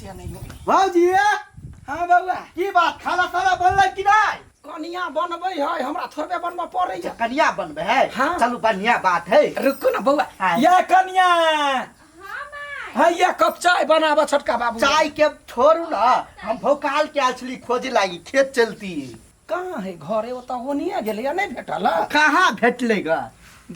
ते नहीं होई। भौजी हाँ बउआ की बात खाना साना बनलै कि नहीं कनिया बनबै है हमरा थोड़बे बनबऽ पड़ै है कनिया बनबै है हाँ। चलू बढ़िया बात है रुकू ना बउआ हाँ। ये कनिया हाँ ये कप चाय बनाबऽ छोटका बाबू चाय के छोड़ू ना हम भौकाल के आयल छली खोजे लागी खेत चलती कहाँ है घरे ओतऽ ओनिए गेलैया नहि भेटल कहाँ भेटलै ग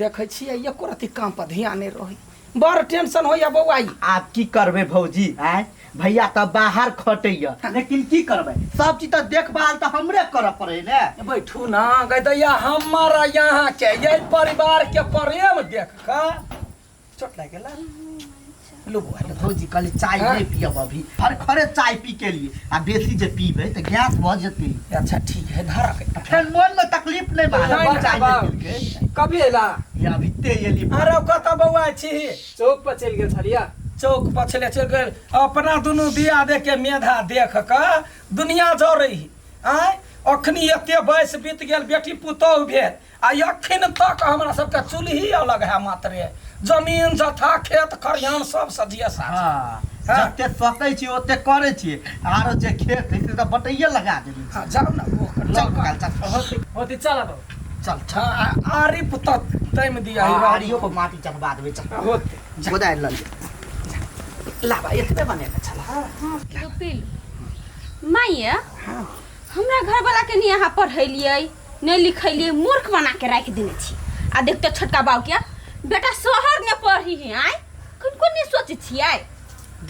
देखै छियै एको रत्ती काम पर ध्यान नहि रहै बड़ टेंशन होइया बौआ ई आब की करबै भौजी आय भैया तऽ बाहर खटैया लेकिन की करबै सब चीज तऽ देखभाल तऽ हमरे करऽ पड़ै ने बैठू ना गै दैया हमर यहाँ के ये परिवार के प्रेम देख कऽ चोट लागि गेला लू बौआ लू। भौजी कहली चाय हाँ? नहीं पियब अभी हर खरे चाय पी के लिए आ बेसी जे पीबै तऽ गैस भऽ जेतै अच्छा ठीक है धरा के फेर मन में तकलीफ नहीं बा नहीं, चाय बा। नहीं पीलकै कभी एला ये अभी ते एली अरे कतऽ बौआ छी चौक पर चलि गेल छलियै चौक पछले चलि गेल अपना दुनू दिया दे के मेधा देख कऽ दुनिया जरै आँय अखनी एते वयस बीत गेल बेटी पुतोहु भेल आ अखन तक हमरा सबके चूल्ही अलग है मात्रे जमीन जथा खेत खरिहान सब सजिए साथ हाँ हाँ। जते सकै छी ओते करै छी आरो जे खेत है से तऽ बटैये लगा देली हाँ जाउ ना वो कर चल काल चल होती चल अब चल चल हाँ आरी पुत तैम दिया हाँ, आरियो पर माटी चढ़वा देबै चल होते गोदारि लऽ ले लाबा एतबे बनेने छला हाँ तो पी लू माइया हमरा घरवाला के नहीं अहाँ पढ़ेलियै नहीं लिखेलियै मूर्ख बना के राखि देने छी आ देखते छोटका बाबू के बेटा शहर ने पढ़ी है आय कनको नहीं सोचै छियै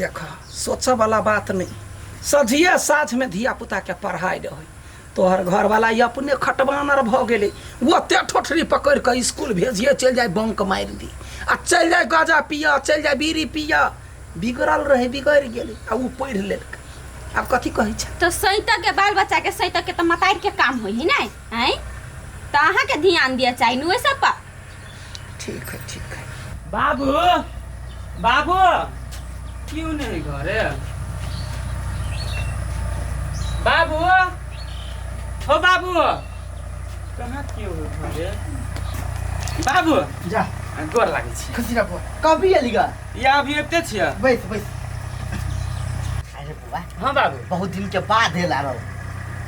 देख सोचऽ वाला बात नहीं सझिए साँझमे धिया पुता के पढ़ाइ रहै तोहर घरवाला ई अपने खटबानर भऽ गेलै ओते ठोठरी पकड़ि कऽ स्कूल भेजिए चलि जाय बंक मारि दी आ चलि जाय गाँजा पियऽ चलि जाय बीड़ी पियऽ बिगड़ल रहै बिगड़ि गेलै आ ओ पढ़ि लेलकै आब कथी कहै छै तो सैत के बाल बच्चा के सैत के तो मतार के काम होई है नहीं आय तो अहाँ के ध्यान दिया चाहिए नु सब पर ठीक है ठीक है बाबू बाबू क्यों नहीं घरे बाबू हो बाबू कहाँ क्यों हो घरे बाबू जा गोर लागै छी खुशी रह बुआ कभी एली गा या अभी एते छियै बैस बैस अरे बुआ हाँ बाबू बहुत दिन के बाद एला रहो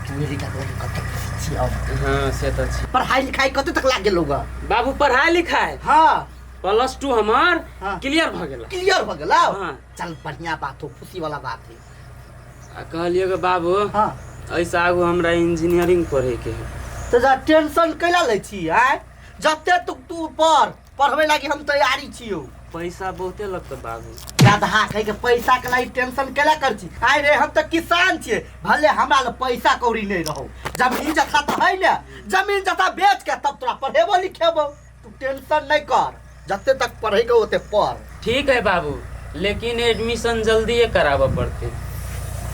तू एली का बोली कते खुशी छी हम हाँ से तऽ छी पढ़ाई लिखाई कते तक लाग गेलो गा बाबू पढ़ाई लिखाई हाँ प्लस टू हमर हाँ। क्लियर भऽ गेल क्लियर हो गेला हाँ। चल बढ़िया बात हो खुशी वाला बात है आ कहलियै कि बाबू हाँ एहिसँ आगू हमरा इंजीनियरिंग पढ़ैके है तो जा टेंशन कैला लै छी आय जते तू तू पढ़ पढ़बै लागी हम तैयारी छियौ पैसा बहुते लगतौ बाबू गधा कह के पैसा के लागि टेंशन केला कर छी आय रे हम तऽ किसान छियै भले हमरा लग पैसा कौड़ी नहीं रहो जमीन जथा तऽ है ने जमीन जथा बेच के तब तोरा पढ़ेबो लिखेबो तू टेंशन नहीं कर जते तक पढ़े के ओते पढ़ ठीक है बाबू लेकिन एडमिशन जल्दिए कराबऽ पड़तै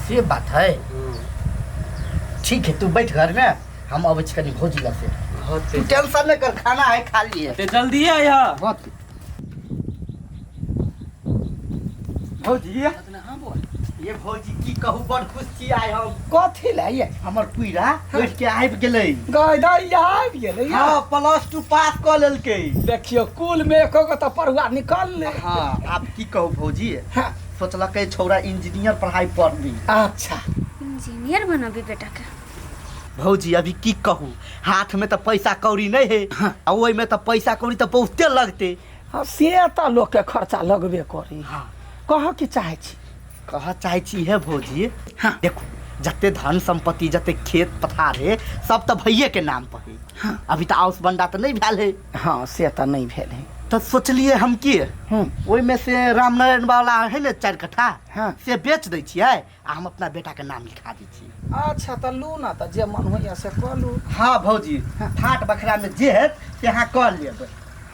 से बात है ठीक है तू बैठ घर में हम अबै छी कनी भौजी लग से होते तू टेंशन नहीं कर खाना है खा लिए ते जल्दिए अइहऽ बहुत भौजी हाँ बौआ ये भौजी की कहू बड़ खुश छी आइ हम कथी लए ये हमर पुरा उठि के आबि गेलै गय दैया आबि गेलै हाँ प्लस टू पास कऽ लेलकै देखियौ कुल में एको गो तऽ पढ़ुआ निकललै हाँ आब की कहू भौजी हाँ सोचलकै छौड़ा इंजीनियर पढ़ाई पढ़ली अच्छा इंजीनियर बनबी बेटा के भौजी अभी की कहू हाथ में तऽ पैसा कौड़ी नहीं है हाँ। आ ओहिमे तऽ पैसा कौड़ी तऽ बहुते लगते हाँ से तऽ लोकके खर्चा लगबे करी हाँ। कहऽ की चाहै छी कह चाहै छी हे भौजी हाँ। देखू जते धन संपत्ति जते खेत पथार है सब तऽ भैये के नाम पर है हाँ। अभी तऽ आउस बंडा तऽ नहीं भेल है हाँ से तऽ नहि भेल है तऽ सोचलिए हम की ओहिमे से रामनारायण वाला है ने चारि कट्ठा हाँ। से बेच दै छियै आ हम अपना बेटा के नाम लिखा दै छियै अच्छा तऽ लू ना तऽ जे मन होइए से कऽ लू हाँ भौजी फाट बखरा में जे हैत से अहाँ कऽ लेब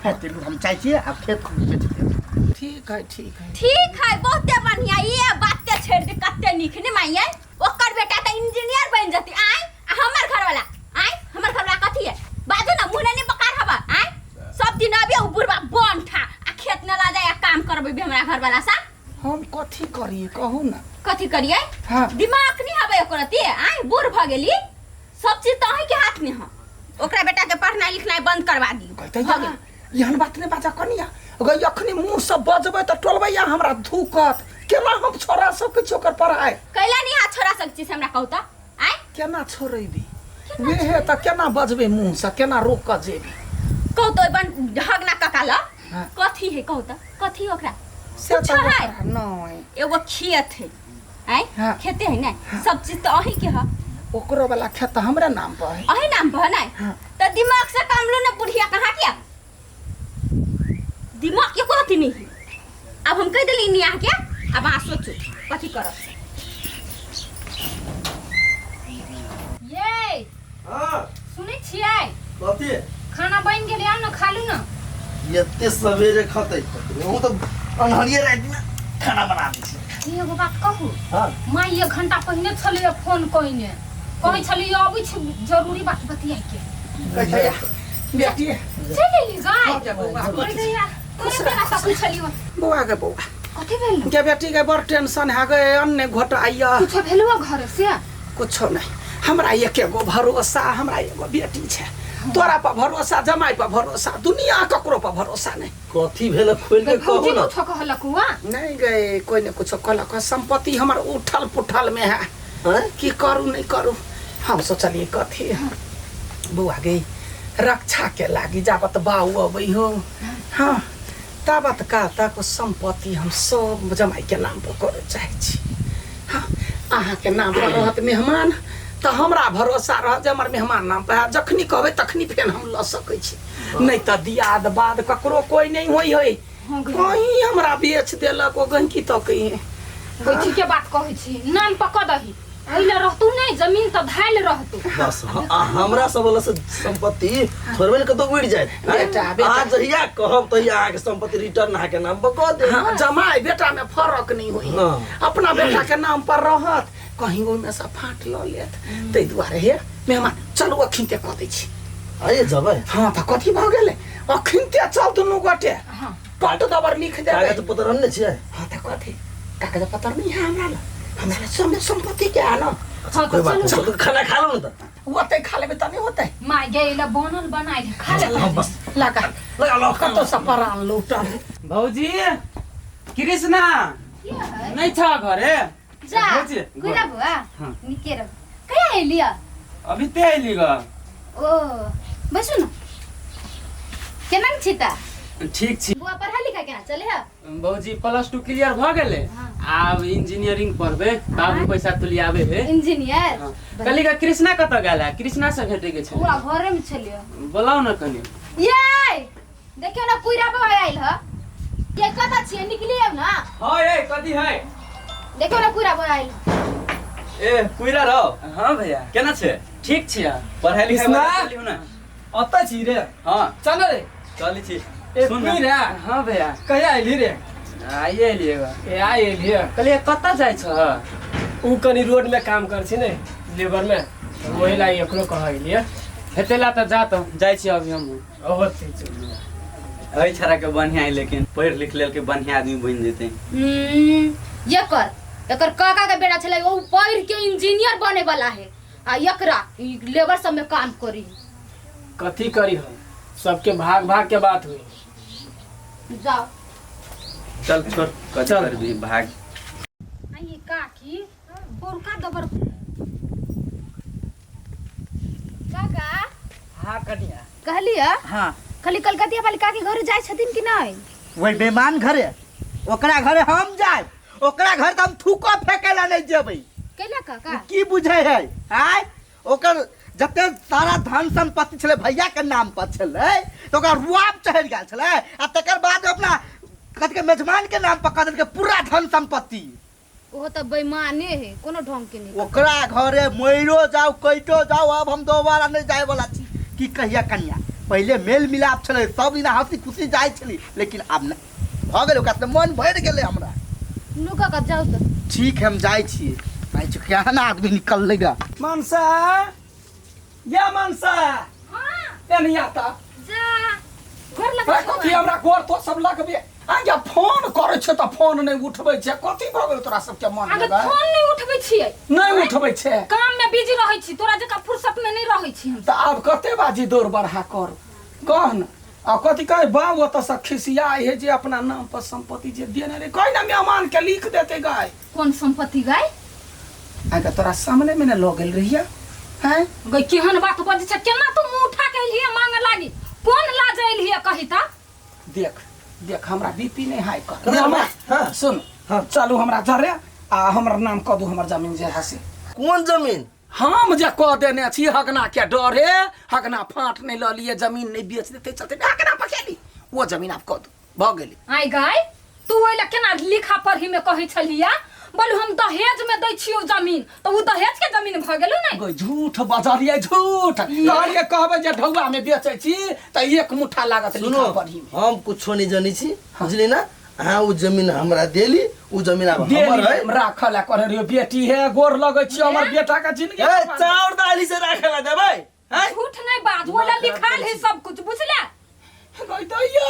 हेतै हम चाहै छियै आब खेत बेच देब ठीक है ठीक है ठीक है बहुते बढ़िया ये बात के छोड़ दे कते नीक ने माई आई ओकर बेटा त इंजीनियर बन जती आय आ हमर घर वाला आय हमर घर वाला कथी है बाजू ना मुंह नहीं बकार हवा आय सब दिन अबे उ बुढ़वा बन ठा आ खेत न ला जाय आ काम करबे भी हमरा घर वाला सा हम कथी करिए कहू ना कथी करिए हाँ। दिमाग नहीं हवे ओकर अथी आय बूढ़ भ गेली सब चीज त अहीं के हाथ में ह ओकरा बेटा के पढ़नाई लिखनाई बंद करवा दियो कहते भ गेल एहन बात नहि बाजा कनिया अगर अखनी मुँह से बजबै तऽ टोलबैया हमरा धूकत केना हम छोड़ा सकै छी ओकर पढ़ाइ कैला नहीं हाथ छोड़ा सकै छी से हमरा कहू तऽ आय केना छोड़ेबी वेहे तऽ केना बजबै मुँहसँ केना रोक कऽ जेबी कहू तऽ ओहि बन ढगना कका ल हाँ। कथी है कहू तऽ कथी ओकरा से कुछो तऽ है ओकरा नहि एगो खेत है आय हाँ। खेते है ने सब चीज तऽ अहीं के है ओकरो वाला खेत तऽ हमरे नाम पर है अहीं नाम पर है ने हाँ। तऽ दिमाग से काम लो ने बुढ़िया कहाँ किया दिमाग के अथी नहीं है अब हम कह दिली नहीं अहाँ के अब अहाँ सोचू कथी करब ये हाँ सुनै छियै कथी खाना बनि गेलै आउ ने खा लू ने एते सवेरे खतै ओ तऽ अन्हरिये रातिमे खाना बना दै छै ई एगो बात कहू हाँ माँ एक घंटा पहिने छलैए फोन कयने कहै छलियै अबै छी जरूरी बात बतियाके भैया बेटी चलि एली गाय हाँ, बौआ, अरे दैया, तोरे केना तकै छलियौ बौआ गे बौआ कथी भेल गे बेटी के बड़ टेंशन है गे अन्न घोटाइया कुछो भेलौ घर से कुछो नहीं हमरा एके गो भरोसा हमरा एगो बेटी छै तोरा पर भरोसा जमाई पर भरोसा दुनिया ककरो पर भरोसा नहीं कथी भेल खोल के कहू भौजी ना कुछो कहलक हुआ नहीं गए कोई ने कुछो कहलक संपत्ति हमर उठल पुठल में है हैं? की करू नहीं करू हम सोचलिए कथी बौआ गे रक्षा के लागी जाबत बाऊ अबै हो हाँ ताबत का तक संपत्ति हम सब जमाई के नाम पर करे चाहै छी हाँ अहाँके नाम पर रहत मेहमान तऽ हमरा भरोसा रहत जे हमर मेहमान नाम पर हैत जखनी कहबै तखनी फेर हम लऽ सकै छी नहि तऽ दियाद बाद ककरो कोइ नहि होइ है हाँ गै। कहीं हमरा बेच देलक ओ गंकी तकै है गै ठीके बात कहै छी नाम पकड़ दही ओहि लए रहतू नहि जमीन तऽ धायल रहतू बस आ हमरा सब वाला से संपत्ति थोड़बे ने कतौ उड़ि जायत बेटा, बेटा। अहाँ जहिया कहब तहिया अहाँके संपत्ति रिटर्न अहाँके नाम पर कऽ देब हाँ, जमाई बेटा में फर्क नहीं होई हाँ। अपना बेटा के नाम पर रहत कहीं ओहिमे से फाट लऽ लेत ताहि दुआरे हे मेहमान चलू अखिनते कऽ दै छी अरे जेबै हाँ तऽ कथी भऽ गेलै अखिनते चल दुनू गोटे हाँ। पट दबर लिख देबै कागज पत्र अनने छियै हाँ तऽ कथी कागज पत्र नहीं है हमरा लग हमरा लग सब संपत्ति के है ना हाँ कोई तऽ बात चलू नहीं चलू खाना खा लो ना तऽ ओते खा लेबै तऽ नहीं होतै माय गे लए बनल बनायल खा ले हाँ बस लगा लगा लो कतौ से परान लूटल भौजी कृष्णा नहीं छ घरे जा भौजी गुरा बुआ हाँ। निके रह कहिया एलिया अभी ते अइली ग ओ बैसू न केना छी ता ठीक छी बुआ पढ़ा लिखा केना चले है भौजी प्लस टू क्लियर भ गेलै हाँ। आब इंजीनियरिंग पढ़बै बाबू पैसा तुलियाबे हे इंजीनियर हाँ। कहली ग कृष्णा कतऽ गेल है कृष्णा से भेटे के छलै बुआ घरे में छलियो बोलाउ न कनी ये देखियो ना कुइरा बाबा आइल ह ये कतऽ छियै निकलियौ ना हाँ ए कथी है देखियो ना कुइरा बाबा आइल ए कुइरा रहो हाँ भैया केना छै ठीक छियै पढ़ाई लिखाई कृष्णा? बढ़िया चली हो ना अतऽ छी रे हाँ चल रे चली छी ए सुन ना। कुइरा हाँ भैया कहिया अयली रे आइए एलियै ग ए आइ अयली कहलियै कतऽ जाइ छह ऊ कनि रोड में काम कर छी ने लेबर में वही लागि एकरो कह अयलियै हेतेला तऽ जा तऽ जाइ छी अभी हमहूँ ओहो ठीक छै एहि छड़ा के बढ़िया है लेकिन पढ़ि लिख लेलके बढ़िया आदमी बनि जेतै एकर एकर काका के बेटा छलै ओ पढ़ के इंजीनियर बने वाला है आ एकरा ई लेबर सब में काम करी कथी करी हम सबके भाग भाग के बात हुई जाओ चल छोड़ कथी चल। करबी भाग आई काकी बोरका दबर काका हाँ कनिया कहलियै हाँ खाली कलकतिया वाली काकी घरे जाइ छथिन कि नहि वही बेमान घरे ओकरा घरे हम जाए ओकरा घर तऽ हम थूको फेंके ला नहीं जेबै कैला काका की बुझे है आय ओकर जते सारा धन संपत्ति छलै भैया के नाम पर छलै तऽ ओकरा रुआब चढ़ि गेल छलै आ तकर बाद अपना कथी के मेजबान के नाम पर कऽ देलकै पूरा धन संपत्ति ओहो तऽ बेईमाने है कोनो ढंग के नहीं ओकरा घरे मरियो जाओ कइटो जाओ अब हम दोबारा नहीं जाए वाला छी की कहिया कनिया पहिले मेल मिलाप छलै सब दिना हंसी खुशी जाइ छली लेकिन आब नहि भऽ गेलै ओकरा से मन भरि गेलै हमरा नु काका जाउ तऽ ठीक है हम जाइ छियै भाई जो केहन आदमी निकललै गा मनसा या मनसा एनिया ता जा घर लग अरे कथी हमरा गोर तो सब लगबे आ या फोन करै छै तऽ फोन नहि उठबै छै कथी भऽ गेल तोरा सबके मन अगर मे गै? फोन नहीं उठबै छियै नहि उठबै छै काम में बिजी रहै छी तोरा जकाँ फुर्सत में नहीं रहै छी हम तऽ आब कते बाजी दौड़ बढ़ा करू कह ने आ कथी कहे बाबू ओतऽ से खिसिया हे जे अपना नाम पर संपत्ति जे देने रहे कहि ना मेहमान के लिख देते गाय कोन संपत्ति गाय आगे तोरा सामने में ने लऽ गेल रहिया हैं गई केहन बात बजै छै केना तू मुंह उठा के एलिहे मांगे लागी कोन लाज एलिहे कही ता देख देख हमरा बीपी नहीं हाई कर कथी हमरा हाँ। सुन हाँ। चलू हमरा जरे आ हमर नाम कऽ दू हमर जमीन जे है से कोन जमीन हम जे कऽ देने छी हगना के डरे हगना फाँट नहीं लऽ लिए जमीन नहीं बेच देते चलते हगना पकेली वो जमीन आब कऽ दू भऽ गेलै आइ गाय तू ओहि लए केना लिखा पढ़ी में कहै छलिया बोलू हम दहेज में दै छियौ जमीन तऽ ओ दहेज के जमीन भऽ गेलौ ने गै झूठ बजलियै झूठ कहलियै कहबै जे ढौआ में बेचै छी तऽ एक मुठ्ठा लागत सुनो लिखा पढ़ी में हम कुछो नहीं जानी छी बुझली ना अहाँ ओ जमीन हमरा देली ओ जमीन आब हमर देली है राखऽ लए कहने रहियो बेटी हे गोर लगै छी हमर बेटा के जिंदगी ए चाउर दालि से राखे ला देबै हैं झूठ नहीं बाज ओहि लए लिखाल है सब कुछ बुझले गई दैया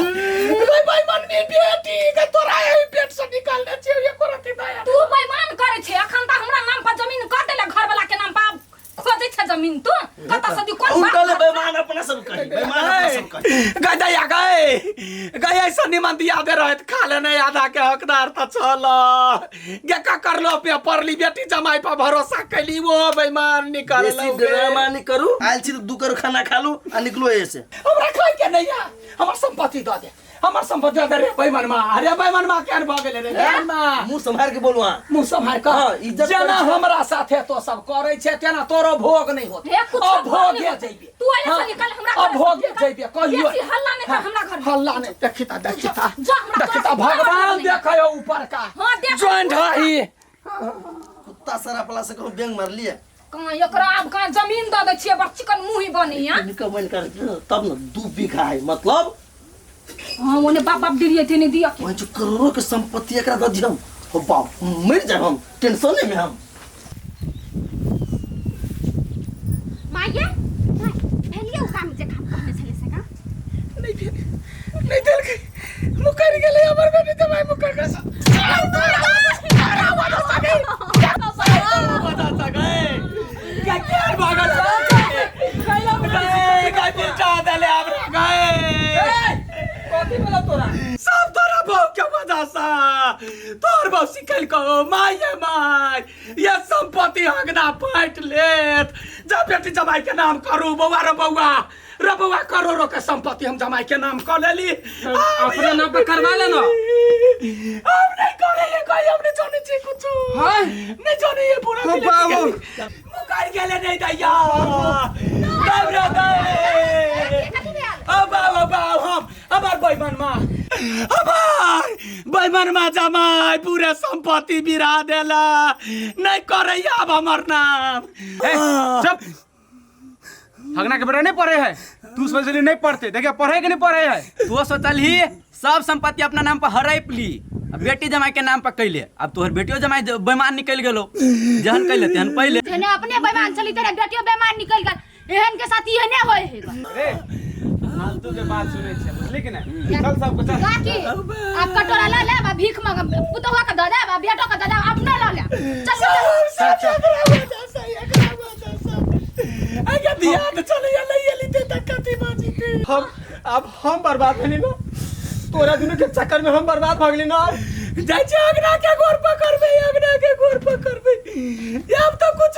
गई भाई मन में बेटी गई तोरा एही पेट से निकालने छियौ एको रत्ती दया तू बेईमान करे छै अखन तऽ हमरा नाम पर जमीन कऽ देले घर वाला के नाम पर आब खोजै छै जमीन तू कतऽ से दी कोन बात उनका ले बेईमान अपना सब कही बेईमान अपना सब कही गई दैया गई गई ऐसा निमन दिया दे रहत खा लेने आधा के हकदार त छल गे का करलो पे पड़ली बेटी जमाई पर भरोसा कैली वो बेईमान निकल बेसी ड्रामा नहीं करू आयल छी तऽ दू करो खाना खा लू आ निकलू एहि से हमरा खाइ के नहीं है हमर संपत्ति दऽ दे हमर संपत्ति दऽ दे रे बेईमान माँ अरे बेईमान माँ केहन भऽ गेलै रे बेईमान माँ मुंह सम्हार के बोलू अहाँ मुँह सम्हार कऽ हाँ, इज्जत जेना करै छै। हमरा साथे तो सब करै छै तेना तोरो भोग नहीं होत हे, कुछो अब भोग भोगे नहीं होत। जइबे तू एने से हाँ, निकल, हमरा अब घर से भोगे निकल। जइबे कहियो बेसी हल्ला नहीं कर हाँ, हमरा घर में। हल्ला नहीं देखी ता देखी ता जा, हमरा देखी तोरा ता से कोई मतलब भगवान नहीं है। देखै ऊपर का हाँ, देखै, ज्वाइंट ऊपर का। हई कुत्ता सरापला से कहूँ बैंक मार लिया कहाँ एकरा आब कहाँ जमीन दऽ दै छियै बड़ चिकन मुँह ही बनैया इनका बन कर तब न 2 बीघा है मतलब हाँ ओने बाप बाप डिरिए थे नहीं दिया के वहीं जो करोड़ों के संपत्ति एकरा दऽ दियौ हो बाप मर जाए हम टेंशन में हम माये माय भेलिए उ काम जे काम कहने छले से का नहीं भेल नहीं देलकै मुकर गेलै हमर बेटी जमाई मुकर गेलै कथी भेलौ तोरा सब तोरा बहू के वजह से तोर बहू सिखल कहो माय ये माय ये संपत्ति अंगना बांट लेत जब बेटी जमाई के नाम करू बौआ रे बौआ रे बौआ करोड़ों के संपत्ति हम जमाई के नाम कर लेली अपने नाम पर करवा लेना। हम नहीं करे ये कोई हम नहीं जाने छी कुछ हाँ? नहीं जाने ये पूरा ओ बाबू। मुकर गेले नहीं दैया दब रे दे अब बाबू बाबू हम हमार बैमन माँ हमार बैमन माँ जमाई पूरे संपत्ति बिरा देला नहीं करे अब हमर नाम ए, चुप हगना के बेटा नहीं पढ़े है तू सोचली नहीं पढ़ते देखिए पढ़े के नहीं पढ़े है तू सोचल ही सब संपत्ति अपना नाम पर हड़प ली अब बेटी जमाई के नाम पर कैले अब तोहर बेटियो जमाई बेईमान निकल गेलो जहन कैले तेहन पहले जेने अपने बेईमान चली तेरे बेटियो बेईमान निकल गेल एहन के साथ एहने होय है रे फालतू के बात सुनै छै बुझली कि नहीं चल सबको चल काकी अब कटोरा ला ले बा भीख मांग पुतोह के दऽ दे बा बेटो के दऽ दे अपनो ला ले चल चल सब एकरा वजह से एकरा वजह से आगे दिया तो चले ले एली ते तक कथी बाजी हम अब हम बर्बाद भेली ना तोरा दुनू के चक्कर में हम बर्बाद भऽ गेली ना जाइ छै अगना के गोर पकड़बै अगना के गोर पकड़बै अब तो कुछ